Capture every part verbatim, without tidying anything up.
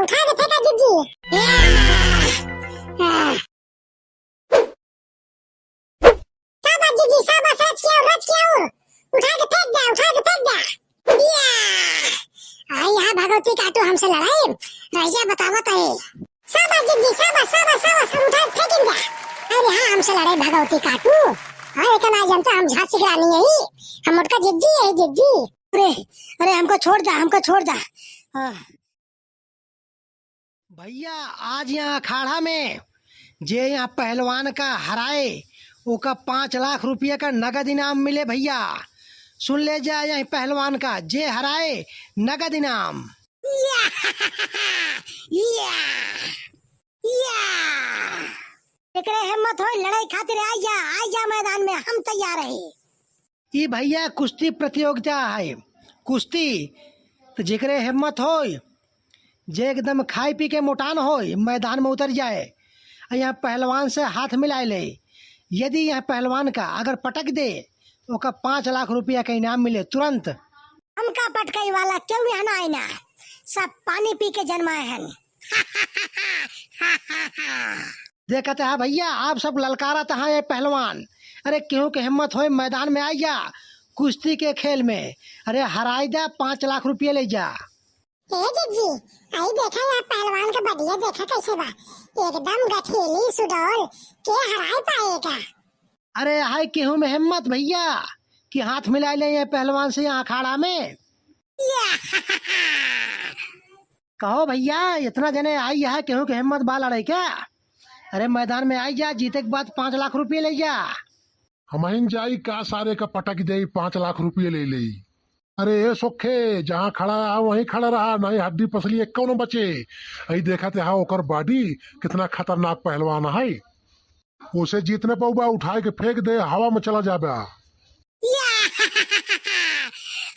उठा के फेंका जिज्जी। या! आह! शाबाश जिज्जी, शाबाश, रच के आउर, रच के आउर। उठा के फेंक द्या, उठा के फेंक द्या। या! आई हाँ भगवती काटू हमसे लड़ाई, रहिया बतावत है। शाबाश जिज्जी, शाबाश, शाबाश, शाबाश, हम उठा के फेंकिन द्या। अरे हाँ, हमसे लड़ाई भगवती काटू। हाँ, लेकिन आज हम तो हम झांसी की रानी है, हम मोटका जिज्जी है, जिज्जी। अरे, अरे, हमको छोड़ द्या, हमको छोड़ द्या। आह। भइया, आज यहाँ अखाड़ा में जे यहाँ पहलवान का हराए, ओका पाँच लाख रुपया का नगद इनाम मिले भइया। सुन ले जा, यही पहलवान का जे हराए, नगद इनाम। या! या! या! जेकरे हिम्मत होय लड़ाई खातिर आइ जा, आइ जा मैदान में, हम तैयार है। ई भइया कुश्ती प्रतियोगिता है, कुश्ती। तो जेकरे हिम्मत होय, जे एकदम खाए पी के मोटान होय, मैदान में उतर जाए, आ यहाँ पहलवान से हाथ मिलाए ले। यदि यहाँ पहलवान का अगर पटक दे, तो ओका पाँच लाख रुपया का इनाम मिले तुरंत। हमका पटकाई वाला केहू यहाँ ना आइना, सब पानी पी के जन्माए हन। देखत है भइया, आप सब ललकारत है ये पहलवान। अरे केहू के हिम्मत होय मैदान में आइ जा, कुश्ती के खेल में। अरे हराइ द्या, पाँच लाख रुपया लइ जा। ए जिज्जी, आई देखा यहाँ पहलवान का बढ़िया देखा कैसे बा, एकदम गठीली सुडौल, के हराइ पाएगा? अरे हाय केहू में हिम्मत भइया कि हाथ मिलाइ ले ये पहलवान से यहाँ अखाड़ा में। या! कहो भइया, इतना जने आई है, केहू के हिम्मत बा लड़े का? अरे मैदान में आइ जा, जीते के बाद पाँच लाख रुपया लइ जा। हमहिन जाई का सारे का पटक देई, पाँच लाख रुपया लइ लेई। अरे ए सोखे, जहाँ खड़ा रहा वहीं खड़ा रहा, नाहीं हड्डी पसली एक्को न बचे। अई देखत हा ओकर body कितना खतरनाक पहलवान है। ओसे जीत न पउबा, उठाए के फेंक दे, हवा में चला जाबा। या!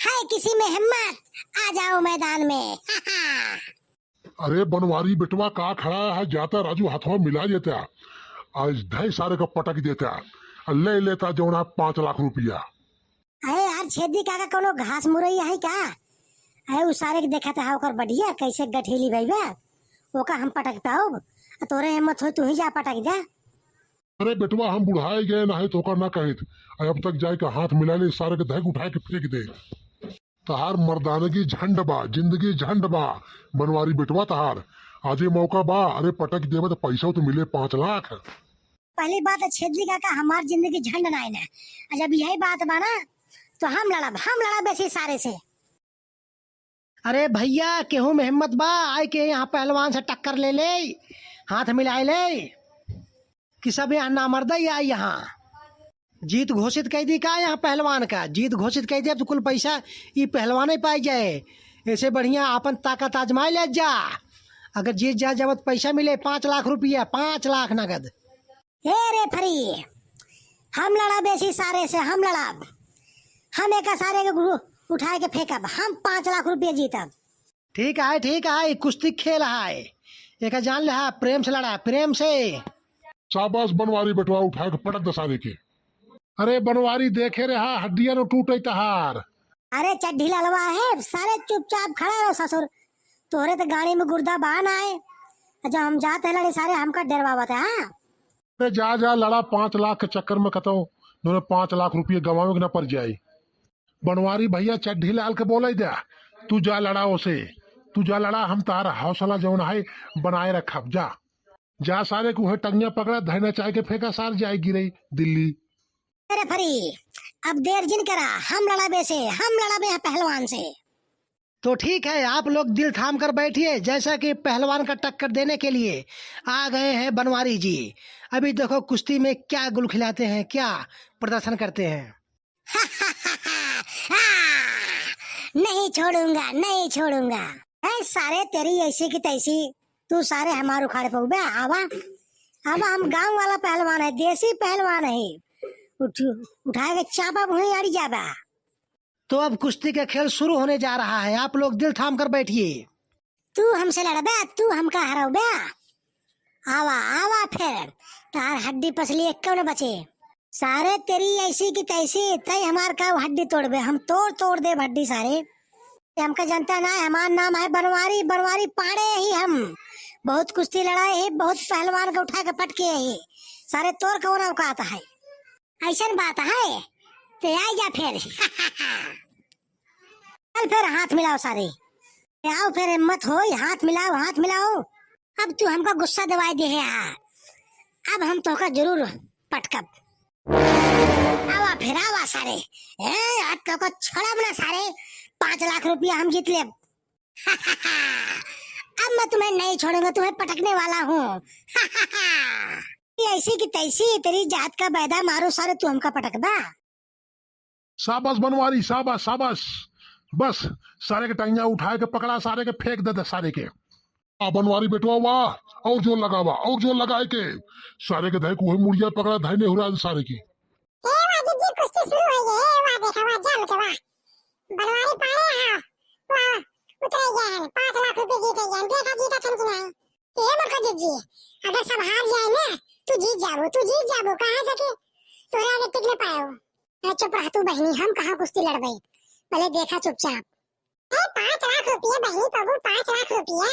है किसी में हिम्मत, आ जाओ मैदान में। अरे बनवारी बेटवा का खड़ा है, जाता राजू हथवा मिला देता। आज धई सारे का पटक देता, आ ले लेता जौना पाँच लाख रुपया। अरे यार छेदी काका, कोनो घास मुरई है का? अरे उ सारे के देखत हा ओकर बढ़िया कैसे गठीली भइबा, ओका हम पटक पाउब? आ तोरे हिम्मत होय तू ही जा पटक दे। अरे बेटवा हम बुढ़ाए गए ना है तो ओकर ना कहित। आ अब तक जाए के हाथ मिला ले, सारे के धक उठाए के फेंक दे। तहार मर्दानगी झंड बा, जिंदगी झंड बा, बनवारी बेटवा तहार। आजे मौका बा, अरे पटक देबे तो पैसा तो मिले पाँच लाख। पहली बात है छेदी काका, हमार जिंदगी झंड ना है ना। आ जब यही बात बा ना, तो हम लड़ब, हम लड़ब ऐसे सारे से। अरे भइया, केहू में हिम्मत बा, आइ के यहाँ पहलवान से टक्कर ले ले, हाथ मिलाए ले, कि सब यहाँ नामर्दई आई यहाँ। जीत घोषित कइ दी का यहाँ पहलवान का? जीत घोषित कइ देब तो कुल पैसा ई पहलवाने पाइ जाए। ऐसे बढ़िया आपन ताकत आजमाए ले जा। अगर जीत जा जब तो पैसा मिले पाँच लाख रुपया, पाँच लाख नगद। ए रे फरी, हम लड़ब ऐसी सारे से, हम लड़ब। हम एका सारे के गु-, उठाए के फेंकब, हम पाँच लाख रुपया जीतब। ठीक है, ठीक है, ई कुश्ती खेल है, एका जान ले हा, प्रेम से लड़ा, प्रेम से। शाबाश बनवारी बेटवा, उठाए के पटक दे सारे के। अरे बनवारी देखे रहा, हड्डियाँ न टूटे तहार। अरे चड्ढी लालवा है, सारे चुपचाप खड़ा रहो ससुर, तोहरे तो गाड़ी में गुर्दा बा ना है। जब हम जाते हैं लड़े सारे हमका डरवावत है, हाँ? अरे जा, जा, लड़ा, पाँच लाख के चक्कर में कतौ दोनों पाँच लाख रुपये गंवावे के ना पड़ जाए। बनवारी भइया चड्ढी लाल के बोले द्या, तू जा लड़ा ओसे, तू जा लड़ा, हम तहार हौसला जौन है बनाए रखब, जा। जा सारे के उहे टंगिया पकड़ा, धैना चाय के फेंका, सार जाए गिरे दिल्ली। अरे फरी, अब देर जिन करा, हम लड़ाबे से, हम लड़ाबे हैं पहलवान से। तो ठीक है, आप लोग दिल थाम कर बैठिए, जैसा कि पहलवान का टक्कर देने के लिए आ गए हैं बनवारी जी। अभी देखो कुश्ती में क्या गुल खिलाते हैं, क्या प्रदर्शन करते हैं। नहीं छोड़ूंगा, नहीं छोड़ूंगा। ए सारे, तेरी ऐसी की तैसी, तू सारे हमार उखाड़ पउबे। आवा, आवा, हम गांव वाला पहलवान है, देसी पहलवान है। उठ, उठाए के चापा भुई अड़ जाबा। तो अब कुश्ती का खेल शुरू होने जा रहा है, आप लोग दिल थाम कर बैठिए। तू हमसे लड़बे, तू हमका हरौबे। आवा, आवा फिर, तार हड्डी पसली एक न बचे। सारे, तेरी ऐसी की तैसी, तई हमार का हड्डी तोड़बे, हम तोड़ तोड़ देब हड्डी सारे। हमका जनता ना है, हमार नाम है बनवारी, बनवारी पाड़े ही हम। बहुत कुस्ती लड़ाए ही, बहुत पहलवान के उठा के पटके ही। सारे तोर कौन औकात है? ऐसन बात है, ते आई जा फिर। चल फिर हाथ मिलाओ सारे। आओ फिर, हिम्मत होई, हाथ मिलाओ, हाथ मिलाओ। अब तू हमका गुस्सा दिवाई दे है, हाँ। अब हम तोहका जरूर पटकब। आवा फिर, आवा सारे। ए, आज तोहका छोड़ब ना सारे। पाँच लाख रुपया हम जीत लेब। अब मैं तुम्हें नहीं छोड़ूंगा, तुम्हें पटकने वाला हूँ। ये ऐसी की तैसी, तेरी जात का बैदा मारो सारे, तू हमका पटकबा। शाबाश बनवारी, शाबाश, शाबाश। बस, सारे के टंगिया उठाए के पकड़ा, सारे के फेंक दे दे, सारे के। आ बनवारी बेटवा, वाह, और जोर लगावा, और जोर लगाए के। सारे के धै कुहे मुड़िया पकड़ा, धै नेहुरा दे सारे की। ए वाह जिज्जी, कुश्ती शुरू हो गई। ए वाह, देखा वाह, जम के वाह। बनवारी पाड़े हाँ, वाह, उतरे गए हैं, पाँच लाख रुपए जीते गए हैं। देखा जीता थन कि नहीं। ए मोटका जिज्जी, अगर सब हार जाए ना, तू जीत जाबो, तू जीत जाबो, कहाँ सके तोरा आगे टिक न पाए हो। ए, चुप रह तू बहिनी, हम कहाँ कुश्ती लड़बे, पहले देखा चुपचाप। ए, पाँच लाख रुपया बहिनी पबू, पाँच लाख रुपया।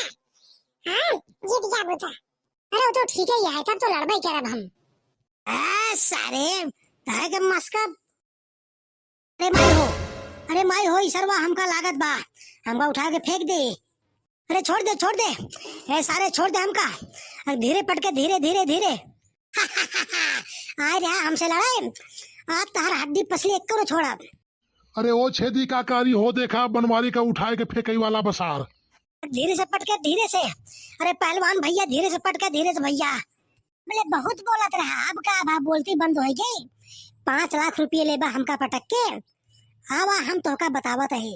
हाँ, जीत जाबू तो। अरे, वो तो ठीक है यार, तब तो लड़बे करब हम। ए, सारे, तोहरे के मस्का। अरे माई हो, अरे माई हो, ई सरवा हमका लागत बा, हमका उठा के फेंक दे। अरे छोड़ दे, छोड़ दे, ए सारे छोड़ दे हमका। अरे धीरे पटके, धीरे, धीरे, धीरे। आए रे, हमसे लड़े, आज तहर हड्डी पसली एक करो छोड़ब। अरे ओ छेदी का कारी हो, देखा बनवारी का उठाए के फेंकई वाला बसार। धीरे से पटके, धीरे से। अरे पहलवान भैया, धीरे से पटके, धीरे से भैया। बोले बहुत बोलत रहा, अब का बा, बोलती बंद हो गई। पाँच लाख रुपये लेबा हमका पटक के, आवा हम तोहका बतावत है।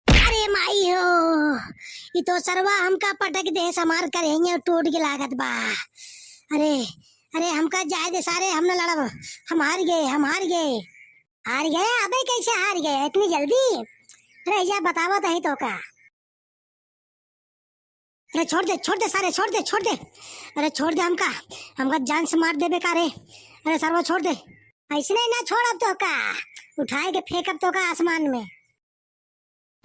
अरे माई हो, ई तो सरवा हमका पटक दे, हमार करेंगे टूट के लागत बा। अरे, अरे हमका जाए दे सारे, हम ना लड़ब, हम हार गए, हम हार गए। हार गए? अबे कैसे हार गए इतनी जल्दी? अरे या बतावत है तोहका। अरे छोड़ दे, छोड़ दे सारे, छोड़ दे, छोड़ दे। अरे छोड़ दे हमका, हमका जान से मार देबे का रे? अरे सरवा छोड़ दे। ऐसे नहीं ना छोड़ब तोहका, उठाए के फेंकब तोहका आसमान में।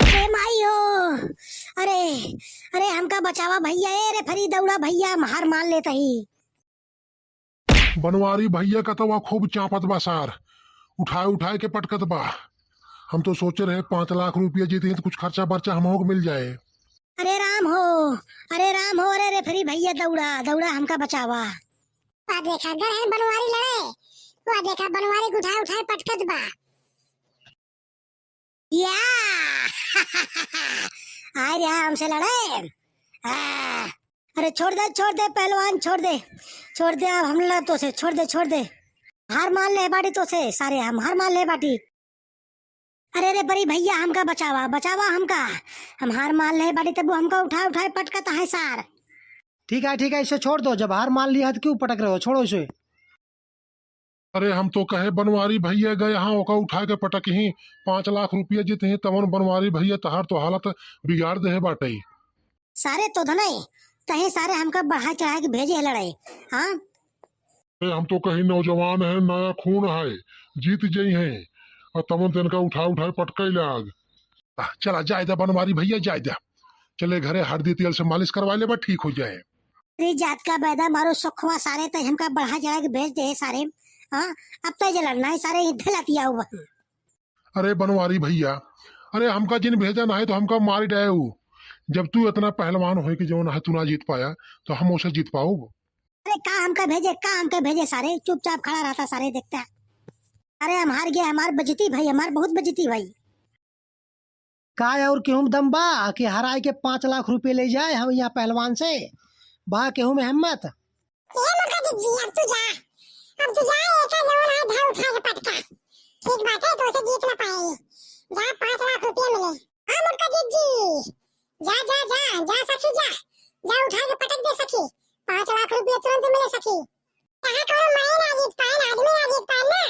अरे माई हो, अरे, अरे हमका बचावा भैया, ए रे फरी दौड़ा भैया, हम हार मान लेत ही। बनवारी भैया का तो वहाँ खूब चापत बा सार, उठाए उठाए के पटकत बा। हम तो सोचे रहे पाँच लाख रुपया जीते हैं तो कुछ खर्चा बर्चा हमहू के मिल जाए। अरे राम हो, अरे राम हो, अरे रे फरी भैया दौड़ा, दौड़ा हमका बचावा। वाह देखा, अगर है बनवारी लड़े, वाह देखा बनवारी के उठाए उठाए पटकत बा। या! आए रे हमसे लड़े। आ! अरे छोड़ दे, छोड़ दे पहलवान, छोड़ दे, छोड़ दे, अब हम लड़ तोसे, छोड़ दे, छोड़ दे। हार मान ले बाटी तोसे सारे, हम हार मान ले बाटी। अरे रे परी भैया, हमका बचावा, बचावा हमका, हम हार मान ले बाटी, तब हमका उठा उठाए पटकत है सार। ठीक है, ठीक है, इसे छोड़ दो, जब हार मान लिया है तो क्यों पटक रहे हो, छोड़ो इसे। अरे हम तो कहे बनवारी भैया गए हाँ ओका उठा के पटक ही, पाँच लाख रुपया जीते ही तवन बनवारी भैया तहार तो हालत बिगाड़ दे बाटे। सारे तो धनई, तहे सारे हमका बढ़ा चढ़ा के भेजे है लड़ाई, हाँ? अरे हम तो कही नौजवान है, नया खून है, जीत जई है, और तवन तेनका उठा उठा पटके लाग। आ, चला जाए दा बनवारी भैया, जाए दा, चले घरे हरदी तेल से मालिश करवा लेबा, ठीक हो जाए। अरे जात का बैदा मारो सुखवा सारे, तै हमका बढ़ा चढ़ा के भेज दे सारे। हाँ, अब तै जलन नहीं सारे, ये ढलतिया हुआ। अरे बनवारी भैया, अरे हमका जिन भेजा नहीं तो हमका मारी डाए उ। जब तू इतना पहलवान होए कि जौन है तू ना जीत पाया, तो हम उसे जीत पाओ? अरे का हमका भेजे, का हमका भेजे सारे, चुपचाप खड़ा रहता सारे, देखता। अरे हम हार गए, हमार बजती भाई, हमार बहुत बजती भाई। का और केहू में दम बा कि हराए के पाँच लाख रुपये ले जाए हम यहाँ पहलवान से? बा केहू में हिम्मत? ए मोटका जिज्जी, अब तू जा, अब तू जा, एका जवन है धर उठा के पटका। ठीक बात है, तो उसे जीत ना पाए। जा, पाँच लाख रुपये मिले। हाँ मोटका जिज्जी, जा, जा, जा, जा सखी, जा, जा उठा के पटक दे सखी, पाँच लाख रुपये तुरंत मिले सखी। कहाँ कौनो माई ना जीत पाए ना, आदमी ना जीत पाए ना,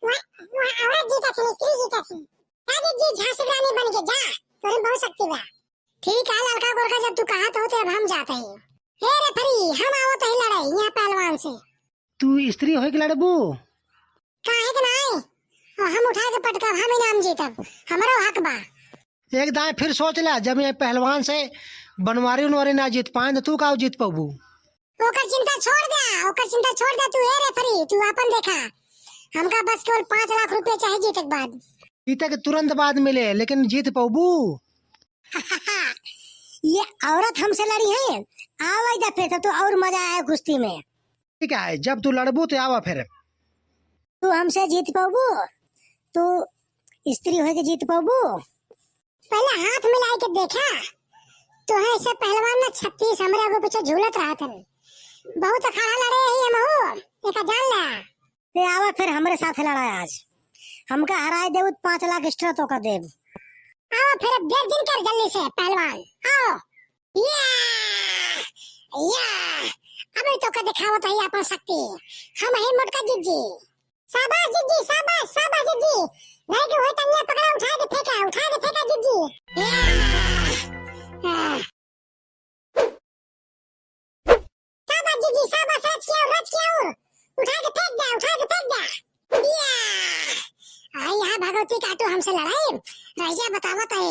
वहाँ, वहाँ औरत जीतत है, स्त्री जीतत है। जा जिज्जी, झांसी रानी बन के जा, तोरे बहुत शक्ति बा। ठीक है लड़का गोरका, जब तू कहा तो, तो अब हम जाते हैं। हे रे फरी, हम आवत है लड़ाई यहाँ पहलवान से। तू स्त्री होइके लड़बू? काहे के नाई? और हम उठा के पटकब, हम इनाम जीतब, हमरो हक बा। एक दाएं फिर सोच ला, जब ये पहलवान से बनवारी उनवारी ना जीत पाए तो तू का जीत पउबू? ओकर चिंता छोड़ दे, ओकर चिंता छोड़ दे, तू ए रेफरी, तू आपन देखा। हमका बस केवल पाँच लाख रुपया चाहे जीते के बाद। जीते के तुरंत बाद मिले, लेकिन जीत पउबू? ये औरत हमसे लड़ी है, आवा इधर फिर तो और मजा आए कुश्ती में। ठीक है, जब तू लड़बू तो आवा फिर। तू हमसे जीत पउबू? तू स्त्री होके जीत पउबू? पहले हाथ मिलाए के देखा, तोहे ऐसे पहलवान ना छत्तीस हमरे आगू पीछे झूलत रहत हन। बहुत अखाड़ा लड़े ही हमहू, एका जान ला। ते आवा फिर हमरे साथ लड़ा आज, हमका हराए देबू तो पाँच लाख extra तोका देब। आवा फिर अब देर जिन कर जल्दी से पहलवान, आओ। या, या, अबे तोका दिखावत है अपन शक्ति, हम ही मोटका जिज्जी। शाबाश जिज्जी, शाबाश, शाबाश जिज्जी। नहीं तो वही टंगिया पकड़ा, उठा के फेंका, उठा के फेंका जिज्जी। या, आ। शाबाश जिज्जी, शाबाश, रच के आउर, रच के आउर। उठा के फेंक दे, उठा के फेंक दे। या। आई यहाँ भगवती काटू हमसे लड़ाई, रहिया बतावत है।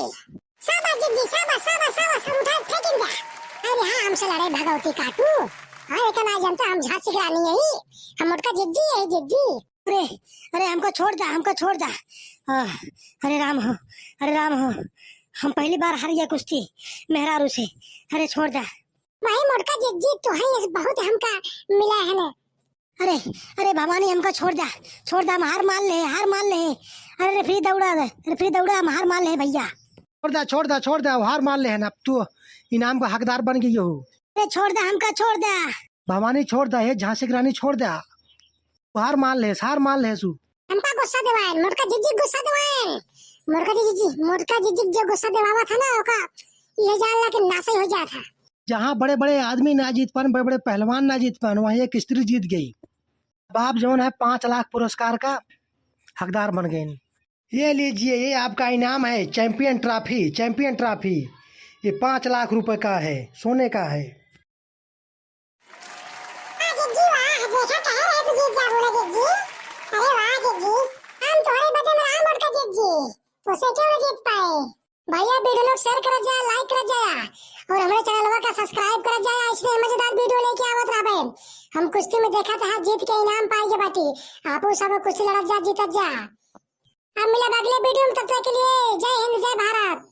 शाबाश जिज्जी, शाबाश, शाबाश, शाबाश, हम उठा के फेंकेंगे। अरे हाँ, हमसे लड़े भगवती काटू। हाँ, लेकिन आज हम तो, हम झांसी की रानी यही, हम मोटका जिज्जी यही जिज्जी। अरे, अरे, हमका छोड़ दा, हमका छोड़ दा। आह, अरे राम हो, अरे राम हो, हम पहली बार हार गया कुश्ती मेहरारू से। अरे छोड़ दा। भाई मोटका जिज्जी, तोहे बहुत हमका मिला है ना। अरे, अरे भवानी, हमका छोड़ दा, छोड़ दा, हम हार मान ले, हार मान ले। अरे रेफरी दौड़ा दे, रेफरी दौड़ा, हम हार मान ले भैया। छोड़ दा, छोड़ दा, छोड़ दा, हार मान ले है ना, अब तू इनाम का हकदार बन गई हो। अरे छोड़ दा, हमका छोड़ दा। भवानी छोड़ दा, हे झांसी की रानी छोड़ दा, हार मान ले, हार मान ले सु। हमका गुस्सा दिवाएन, मोटका जिज्जी गुस्सा दिवाएन। मोटका जिज्जी, मोटका जिज्जी जो गुस्सा दिवावा था ना, ओका ये जान ला कि नासे हो जात है। जहाँ बड़े बड़े आदमी ना जीत पान, बड़े बड़े पहलवान ना जीत पान, वहाँ एक स्त्री जीत गई। अब आप जौन है पाँच लाख पुरस्कार का हकदार बन गए। ये लीजिए, ये आपका इनाम है, चैंपियन ट्रॉफी, चैंपियन ट्रॉफी। ये पाँच लाख रुपए का है, सोने का है। वाह जिज्जी वाह, देखा कह रहे तू जीत जाबू ना जिज्जी। अरे वाह जिज्जी, हम तोहरे बदे में रहा मोटका जिज्जी, तोसे क्यों ना जीत पाए। भैया वीडियो लोग share करत जा, like करत जा और हमरे चैनलवा का subscribe करत जा। ऐसे मजेदार वीडियो लेके आवत रहबे। हम कुश्ती में देखा था जीत के इनाम पाए के बाटी। आपू सब कुश्ती लड़त जा, जीतत जा। अब मिलब अगले वीडियो में, तब तक के लिए जय हिंद, जय भारत।